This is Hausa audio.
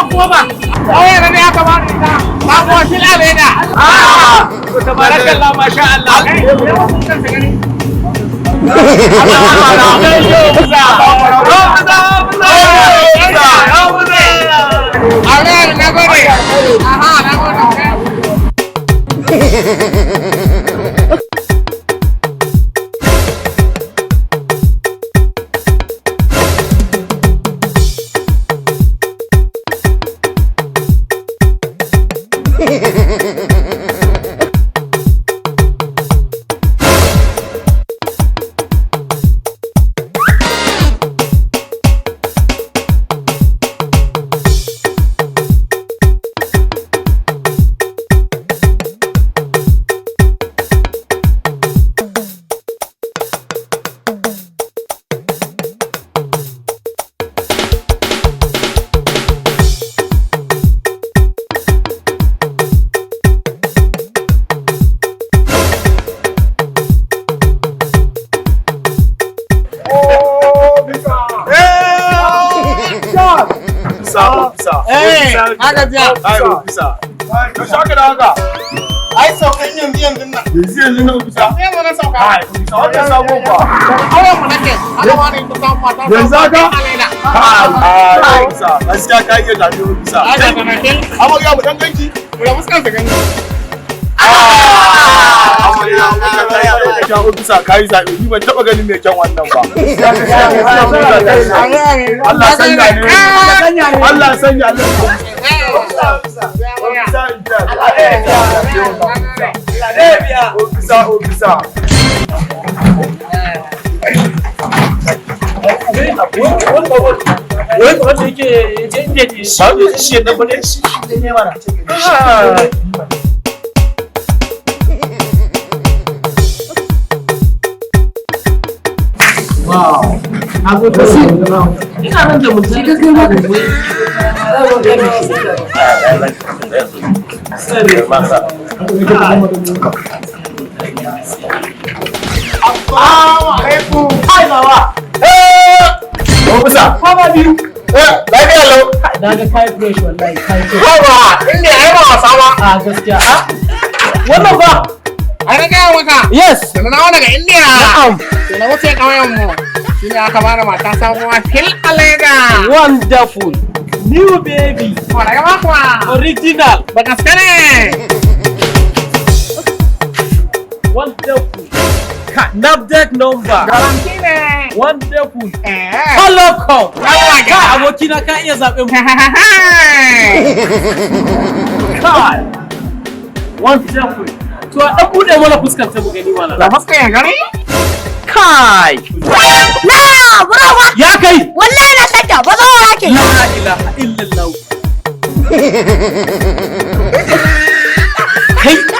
Wannan kuma ba. Ƙauye ne aka ba ni ita. Sabuwar fil a leda. Ah! Tabarakallah, masha Allah. Kai, me wasu kan su gani? Aure, na gode. Aha, na gode. Officer, officer. Eh, haka jiya. Ai, officer. Ka shaka da haka. Ai saukan yanzu yanzu nan. Yanzu yanzu na officer. Sai mu na sauka. Ai, officer, wannan sabon fa. Auren mu nake. Aka ba ni ita sabuwar mata. Yanzu haka? A leda. Ai, officer. Gaskiya ka iya zaɓe, officer. Ai, ga tanakin. Amarya, mu dan ganki. Mu da fuskar su gani. Amarya, wannan ta yi kyan, officer, ka yi zaɓe. Ni ban taɓa ganin mai kyan wannan ba. Allah sanya ne. Allah sanya ne. Officer in charge. Officer, officer. Wanda yake je shi ya dan bane shi ne mana. Wow. Ina nan da mutum ka kai ma Assalamu alaikum. Ai baba. Officer. Kwana biyu. Eh, lafiya lau. Na ga kai fresh, wallahi kai fresh. Yawa, inda ai ba wasa ba. A gaskiya. A wannan ba. Ai na gaya maka. Yes. Da na dawo daga India. Na'am. Da na wuce ƙauyen mu. Shi ne aka bani mata sabuwa fil a leda. Wonderful. New baby. Wala gaba kuwa. Original. Da gaske ne. Wonderful. NAFDAC number. Garanti ne. Wonderful. Eh. Holocom. Yawa. Ka abokina, ka iya zaɓen mu. Kai. Wonderful. To, a ɗan buɗe mana fuskar ta mu gani mana. Da fuskar ya gani? Kai. Na, burawa. Ya kai. Wallahi na santa, ba zo ke. La ilaha illallah. Kai.